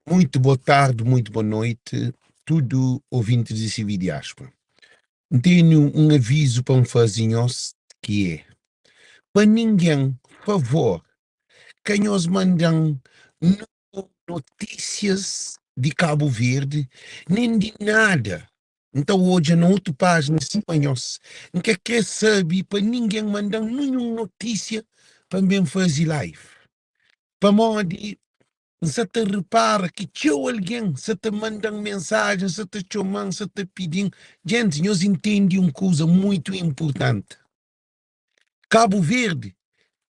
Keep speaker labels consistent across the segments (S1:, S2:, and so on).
S1: Muito boa tarde, muito boa noite, tudo ouvintes di CV Diáspora. N tene un avizu pa N faze nhos ki é, pa ningen, favor, ka nhos manda-m notísias di Kabu Verdi, nen di nada. N ta odja na otu pájina sima nhos. N ka kre sabe pa ningen manda-m ninhun notísia pa N ben faze live. Pamodi N sa ta repara ki txeu algen sa ta manda-m mensajen, sa ta txoma-m, sa ta pidi-m. Gentis, nhos intende un kuza muitu inpurtanti, Kabu Verdi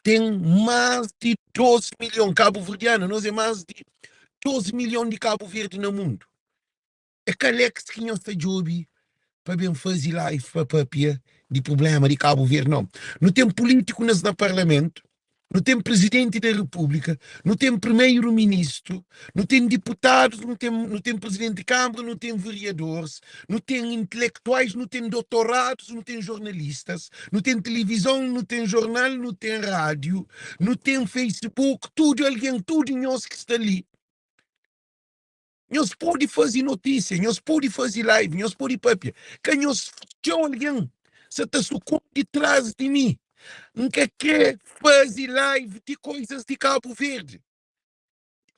S1: ten más di 2 milhon kabuverdianu, nos é más di 2 milhon di Kabu Verdi na mundu. É ka Alex ki nhos ta djobe pa ben faze live pa papia di prublema di Kabu Verdi, nau. Nu ten pulitiku nas na parlamentu, nu ten prizidenti da repúblika, nu ten primeru ministru, nu ten diputadus, nu ten nu ten prizidenti di kanbra, nu ten veriadoris, nu ten intelektuais, nu ten dotoradus, nu ten jornalistas, nu ten tilivizon, nu ten jornal, nu ten rádiu, nu ten facebook, tudu algen, tudu nhos ki sta li. Nhos pode faze notísia, nhos pode faze live, nhos pode papia. Ka nhos txeu algen sa ta sukundi tras di mi. N ka kre faze live di koizas di Kabu Verdi.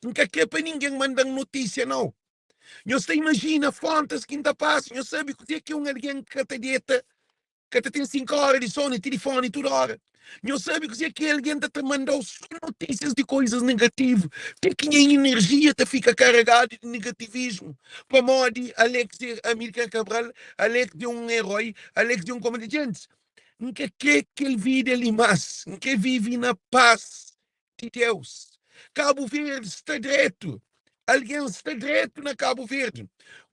S1: N ka kre pa ningen manda-m notísia, nau. Nhos ta imajina fróntas ki N ta pasa? Nhos sabe kuzê ki é un algen ki ka ta deta Ka ta ten 5 óra di sonu, tilifóni tudu óra. Nhos sabe kuzê ki algen ta ta manda-u sô notísias di koizas negativu, ti ki nha inerjia ta fika karegadu di negativismu. Pamodi Alex é Amílcar Cabral, Alex é un erói, Alex é un komandante. Gentis, N ka krê kel vida li más. N krê vive na pas di Deus. Kabu Verdi sta dretu. Algen sta dretu na Kabu Verdi.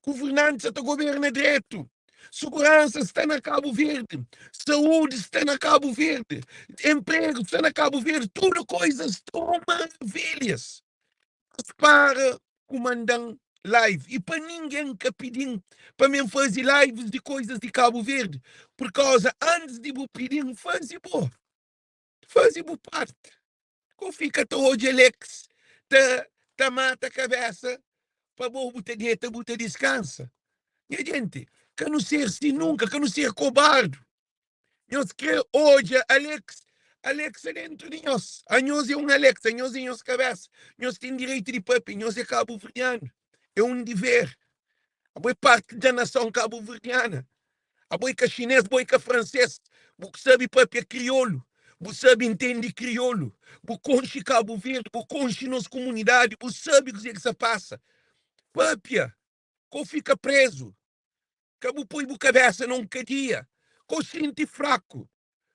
S1: Guvernanti sa ta governa dretu. Suguransa sta na Kabu Verdi. Saúdi sta na Kabu Verdi. Empregu sta na Kabu Verdi. Tudu koizas sta un maravilhas. Nhos para ku manda-m live i pa ningen ka pidi-m pa mi N faze lives di koizas di Kabu Verdi. Pur kauza antis di bu pidi-m, faze bo. Faze bu parte. Ko fika ta odja Alex ta ta mata kabesa pa bo bu ta deta bu ta diskansa. Nha jenti, ka nu ser si nunka, ka nu ser kobardu. Nhos kre odja Alex, Alex sta dentru di nhos. Anhos é un Alex, anhos é nhos kabesa. Nhos ten direitu di papia, nhos é kabuverdianu. É un diver. Abo é parti da nason kabuverdiana. Abo é ka xinês, bo é ka fransês. Bu sabe papia kriolu, bu sabe intende kriolu, bu konxe Kabu Verdi, bu konxe nos kumunidadi, bu sabe kuzê ki sa pasa. Papia, ko fika prezu, ka bu poi bu kabesa na un kadia, ko xinti fraku.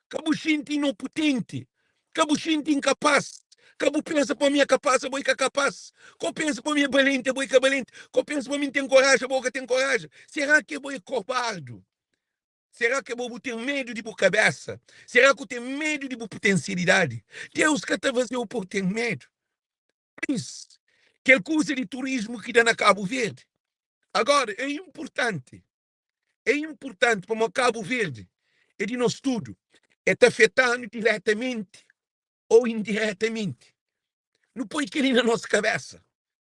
S1: Ka bu xinti inoputenti, ka bu xinti inkapas, ka bu pensa pa mi é kapas, abo é ka kapas, ka bu pensa pa mi é balenti, abo é ka balenti, ka bu pensa pa mi ten koraji, abo ka ten koraji. Será ki abo é kobardu? Será ki abo bu ten medu di bu kabesa? Será ki bu ten medu di bu putensialidadi? Deus ka ta faze-u pa bu ten medu. Pris, kel kuza di turismu ki da na Kabu Verdi agora é inpurtanti. É inpurtanti pamodi Kabu Verdi é di nos tudu. E ta afeta-nu diretamenti ô indiretamenti. Nu poi kel-li na nos kabésa.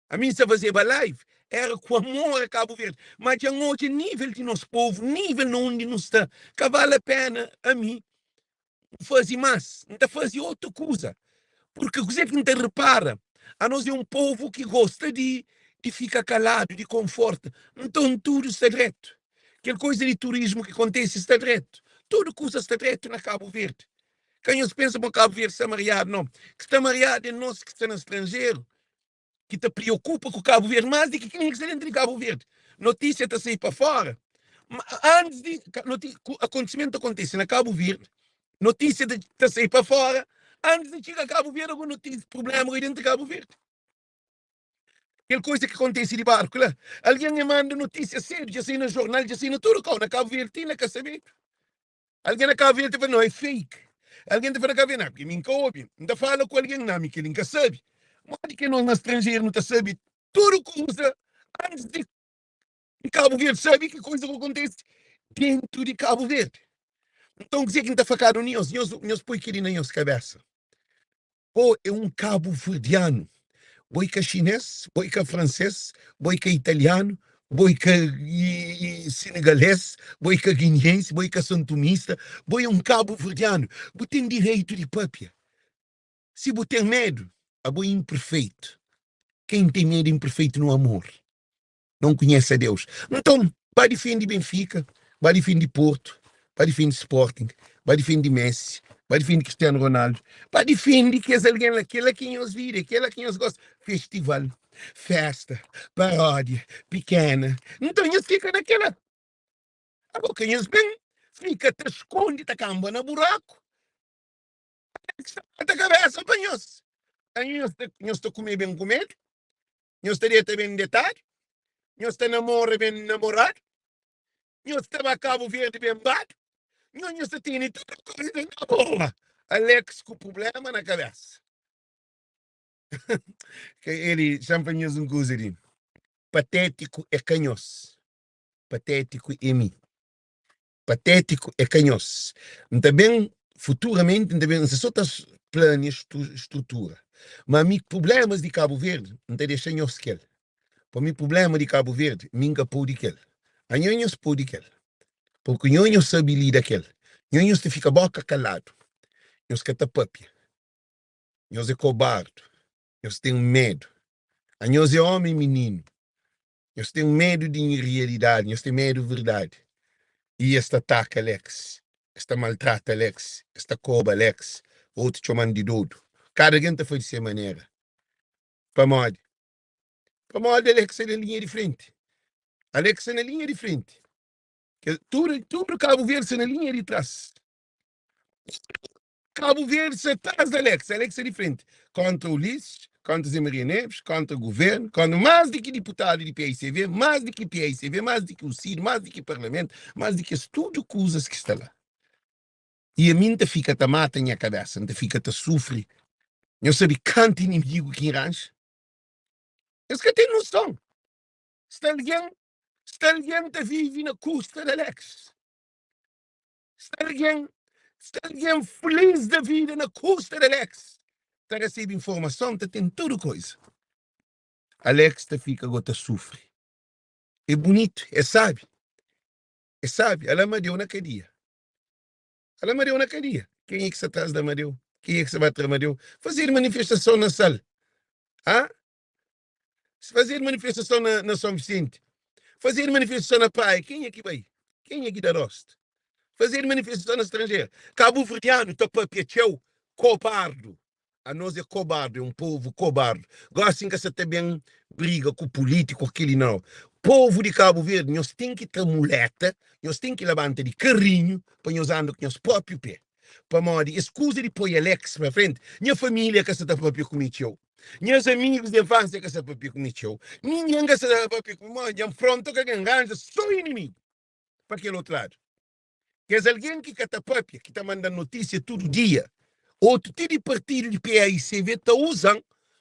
S1: Ami N sa fazeba live éra ku amor a Kabu Verdi, má dja N odja nível di nos povu, nível na undi nu sta. Ka vale a péna ami N faze más, N ta faze otu kuza. Purki kuzê ki N ta repara, anos é un povu ki gosta di di fika kaladu, di konforta. Nton tudu sta dretu. Kel koza di turismu ki kontese sta dretu. Tudu kuza sta dretu na Kabu Verdi. Ka nhos pensa ma Kabu Verdi sta mariadu, nau. Ki sta mariadu é nos ki sta na stranjeru. ki ta priokupa ku Kabu Verdi más di ki kenha ki sta dentru di Kabu Verdi. Notísia ta sai pa fora antis di akontisimentu akontise na Kabu Verdi, notísia ta sai pa fora antis di txiga Kabu Verdi algun notísia, prubléma oi dentru di Kabu Verdi. Kel koisa ki kontise di barku la, algen e manda notísia sedu, dja sai na jornal, dja sai na tudu kau na Kabu Verdi, ti na ka sabedu. Algen na Kabu Verdi ta fla, no, é fake. Algen ta fla na Kabu Verdi, não, porque mi nka obi. N ta fala ku algen, não, mi kel-li N ka sabe. Modi ki nos na stranjeru nu ta sabe tudu kuza antis di Kabu Verdi sabe ki kuza ku kontise dentu di Kabu Verdi? Nton, kuzê ki N ta fla kada un di nhos? Nhos, nhos poi kel-li na nhos kabésa. Bo é un kabuverdianu. Bo e ka xinês, bo e ka fransês, bo e ka italianu, bo e ka senegalês, bo e ka guineense, bo e ka santomista, bo e un kabuverdianu. Bu ten direitu di papia. Si bu ten medu, abo é inperfeitu. Ken ten medu é inperfeitu no amor. Não conhece a Deus. Nton, ba difende Benfica, ba difende Porto, ba difende Sporting, ba difende Messi, ba difende Cristiano Ronaldo, ba difende kes algen la, kel-la ki nhos vida, kel-la ki nhos gosta. Festival, festa, paródia, pikena. Nton, nhos fika na kel-la. Abo ka nhos ben fika ta skonde, ta kanba na buraku. Ta kabesa pa nhos. Nhos ta, nhos ta kume ben kumedu, nhos ta deta ben detadu, nhos ta namora ben namoradu, nhos ta ba Cabo Verde ben badu, nhos nhos ta tene tudu koisa na boa. Alex ku problema na kabesa. Ke ele xa-m fla nhos un kuza li. Patétiku é ka nhos, patétiku é mi. Patétiku é ka nhos. N ta ben, futuramenti, N ta ben, N sta so ta plania strutura. Ma mi prublémas di Kabu Verdi, N ta dexa nhos kel. Pa mi prubléma di Kabu Verdi, mi N ka pode kel. Anho nhos pode kel. Purki nho nhos sabe lida kel. Nho nhos ta fika boka kaladu. Nhos ka ta papia. Nhos é kobardu. Nhos ten medu. Anhos é omi mininu. Nhos ten medu di realidadi, nhos ten medu verdadi. I es ta ataka Alex, es ta maltrata Alex, es ta koba Alex, otu txoma-m di dodu. Kada algen ta fla di se manera. Pamodi? Pamodi Alex sta na linha di frenti. Alex sta na linha di frenti. Tudu, tudu Kabu Verdi sta na linha di tras. Kabu Verdi sta tras di Alex, Alex sta di frenti kontra Ulisses, kontra Zé Maria Neves, kontra governu, kontra más di ki diputadu di paicv, más di ki paicv, más di ki UCID, más di ki parlamentu, más di ki es tudu kuzas ki sta la. I ami N ta fika ta mata nha kabesa, N ta fika ta sufri. Nhos sabe kantu inimigu ki N ranja? Es ka ten noson. Sta algen, sta algen ta vive na kusta di Alex. Sta algen, sta algen feliz da vida na kusta di Alex. Ta resebe informason, ta ten tudu koisa. Alex ta fika go ta sufri. É bunitu, é sabi, é sabi. Ala Amadeu na kadia. Ala Amadeu na kadia. Kenha ki sta tras di Amadeu? Kenha ki sta ba tra Amadeu? Fazedu manifestason na Sal. Ha? Fazedu manifestason na, na São Vicente. Fazedu manifestason na Praia. Kenha ki bai? Kenha ki da rostu? Fazedu manifestason na stranjeru. Kabuverdianu ta papia txeu kobardu. Anos é kobardu, é un povu kobardu. Gosi N ka sa ta ben briga ku pulítiku ku kili nau. Povu di Kabu Verdi, nhos ten ki tra muleta, nhos ten ki labanta di karinhu pa nhos anda ku nhos própiu pé. Pamodi es kuza di poi Alex pa frenti, nha família ka sa ta papia ku mi txeu. Nhas amigus di infánsia ka sa papia ku mi txeu. Ningen ka sa ta papia ku mi. Modi dja N fronta ku algen, N ranja so inimigu pa kel otu ladu. Kes algen ki ka ta papia, ki ta manda-m notísia tudu dia, otu ti di partidu di PAICV ta uza-m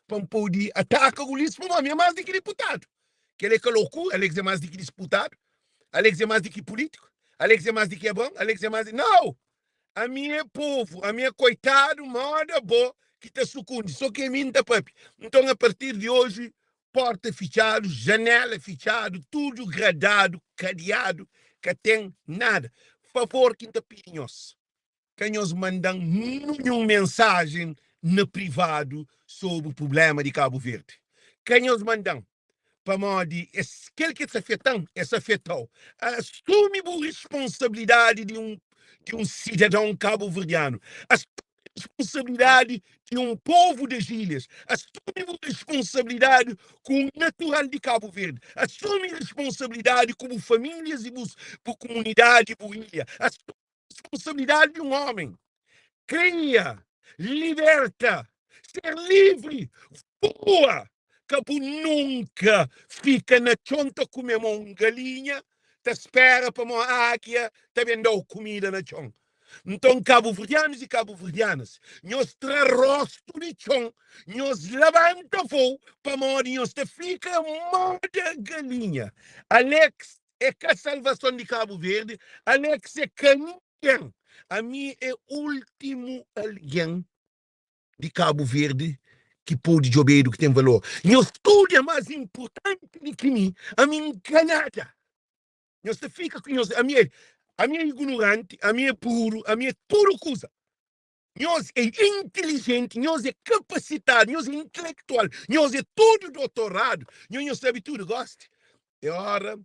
S1: pa N pode ataka Ulisses pamodi mi é más di ki diputadu. Kel-li é ka lokura, Alex é más di ki disputadu, Alex é más di ki pulítiku, Alex é más di ki Abraon, Alex é más di. Nau! Ami é povu, ami é koitadu moda bo ki ta sukundi, so ki ami N ta papia. Nton, a partir di oji, porta fitxadu, janela fitxadu, tudu gradadu, kadiadu, ka ten nada. Favor ki N ta pidi nhos, ka nhos manda-m ninhun mensajen na privadu sobri prublema di Kabu Verdi. Ka nhos manda-m. Pamodi es kel ki ta afeta-m, es afeta-u. Asumi bu responsabilidadi di un di un sidadon kabuverdianu. Asumi responsabilidadi di un povu des ilhas. Asumi bu responsabilidadi ku un natural di Kabu Verdi. Asumi responsabilidadi ku bu familias i bus bu kumunidadi, bu ilha. Asumi responsabilidadi di un omen. Kria, liberta, ser livri, voa! Ka bu nunka fika na txon ta kume mo un galinha ta spera pa mo ágia ta ben da-u kumida na txon. Nton, kabuverdianus i kabuverdianas, nhos tra rostu di txon, nhos labanta vou, pamodi nhos ta fika moda galinha. Alex é ka salvason di Kabu Verdi, Alex é ka ningen. Ami é últimu algen di Kabu Verdi. ki pode djobedu ki ten valor. Nhos tudu é más inportanti di ki mi, ami N ka nada. Nhos ta fika ku nhos, ami é, ami é ignoranti, ami é puru, ami é tudu kuza. Nhos é intilijenti, nhos é kapasitadu, nhos é intelektual, nhos é tudu dotoradu, nhos nhos sabe tudu. Gosi é óra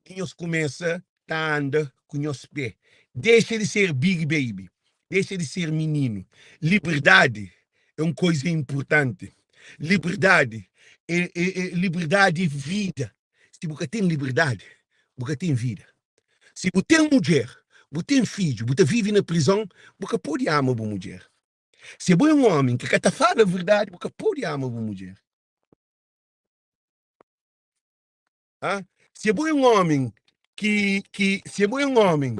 S1: di nhos kumesa ta anda ku nhos pé. Dexa di ser big baby, dexa di ser mininu. Liberdadi é un koiza inpurtanti. Liberdadi é, é, é liberdadi é vida. Si bu ka ten liberdadi, bu ka ten vida. Si bu ten mudjer, bu ten fidju, bu ta vive na prizon, bu ka pode ama bu mudjer. Si bo é un ómi ki ka ta fala verdadi, bu ka pode ama bu mudjer. Ha? Si bo é un ómi ki, ki, si bo é un ómi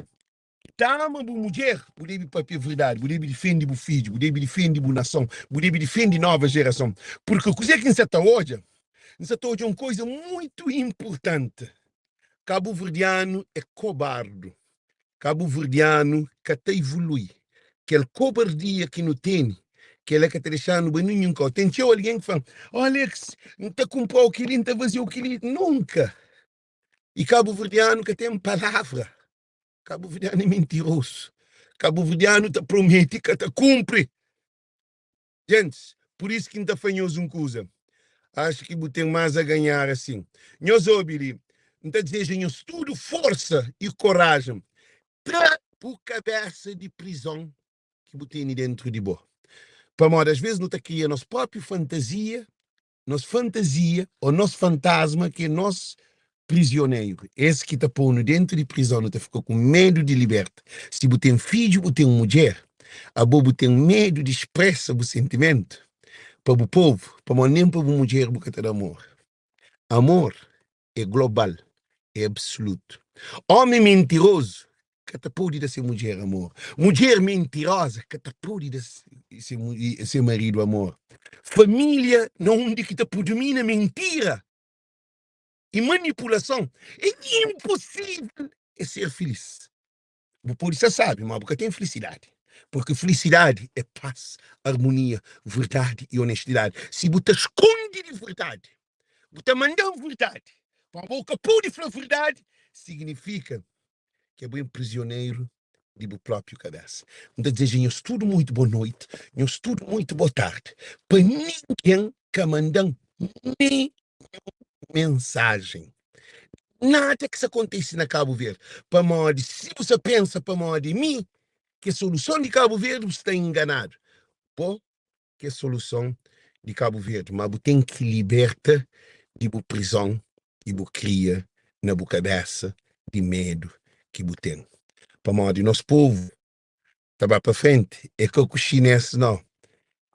S1: ki ta ama bu mudjer, bu debe papia verdadi, bu debe difende bu fidju, bu debe difende bu nason, bu debe difende nova jerason. Purki kuzê ki N sa ta odja? N sa ta odja un koiza muitu inpurtanti. Kabuverdianu é kobardu. Kabuverdianu ka ta ivolui. Kel kobardia ki nu tene, kel-la ka ta dexa-nu bai ninhun kau. Ten txeu algen ki fla-m, Oh Alex, N ta kunpra-u kel-li, N ta faze-u kel-li. Nunka! I kabuverdianu ka ten palavra. Kabuverdianu é mintirozu. Kabuverdianu ta promete i ka ta kunpri. Gentis, pur isu ki N ta fla nhos un kuza, Axu ki bu ten más a ganhar asin. Nhos obi li, N ta dizeja nhos tudu forsa i korajen. Tra bu kabésa di prizon ki bu tene déntu di bo. Pamodi asvês nu ta kria nos própi fantazia Nos fantazia ô nos fantasma ki é nos prizioneru. Es ki ta pô-nu déntu di prizon, nu ta fika ku medu di liberta. Si bu ten fidju, bu ten mudjer, abo bu ten medu di spresa bu sentimentu pa bu povu, pamodi nen pa bu mudjer bu ka ta da amor. Amor é global, é absolutu. Ómi mintirozu ka ta pode da se mudjer amor. Mudjer mintiroza ka ta pode da se maridu amor. Família na undi ki ta predomina mintira i manipulason, é inposível é ser filís. Bu pode ser sábiu, má bu ka ten filisidadi. Purki filisidadi é pas, armonia, verdadi i onestidadi. Si bu ta skonde di verdadi, bu ta manda-m verdadi, pa bo ka pode fla verdadi, signifika ki abo é prizioneru di bu própi kabésa. N ta dizeja nhos tudu muitu bo noiti, nhos tudu muitu bo tardi. Pa ningen ka manda-m ninhun mensajen. Nada ki sa kontise na Kabu Verdi. Pamodi si bu sa pensa pamodi mi ki é soluson di Kabu Verdi, bu sta enganadu. Bo ki é soluson di Kabu Verdi, ma bu ten ki liberta di bu prizon ki bu kria na bu kabesa di medu ki bu ten. Pamodi nos povu ta ba pa frenti é ka ku xinês nau,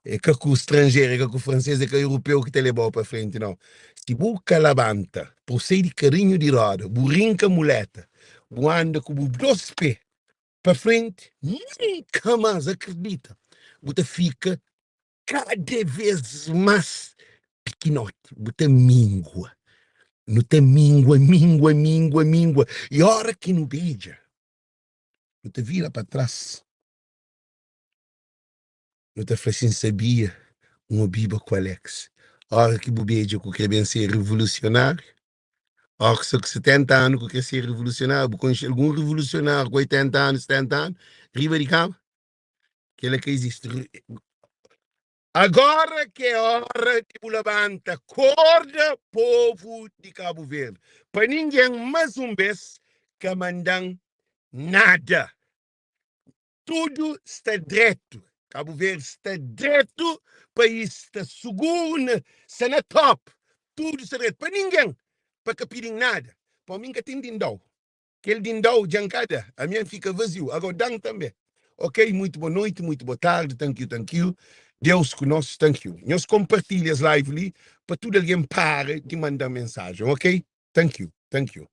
S1: é ka ku stranjeru, é ka ku fransês, é ka europeu ki ta leba-u pa frenti nau. Si bu ka labanta pa bu sai di karinhu di roda, bu rinka muleta, bu anda ku bu dos pé pa frenti, nunka más, akredita, bu ta fika kada vês más pikinoti, bu ta mingua. Nu ta mingua, mingua, mingua, mingua. I óra ki nu bedja, nu ta vira pa tras, nu ta fla si N sabia, N obiba ku Alex. Óra ki bu bedja ku kre ben ser revolusionáriu, óra ki sta ku 70 anu ku kre ser revolusionáriu, bu konxe algun revolusionáriu ku 80 anu, 70 anu, riba di kama? Kel-la ka izisti. Agora ki é ora di bu labanta, korda povu di Kabu Verdi, pa ningen mas un bes ka manda-m nada. Tudu sta dretu, Kabu Verdi sta dretu, país sta suguru, na sta na top, tudu sta dretu, pa ningen pa ka pidi-m nada, pamodi mi N ka ten dindau. Kel dindau dja N ka da, ami N fika vaziu, ago da-m tanbe. Ok, muito bo noite, muito bo tarde, thank you, thank you. Deus ku nos, thank you. Nhos kompartilha es live li pa tudu algen para di manda-m mensajen, ok? Thank you, thank you.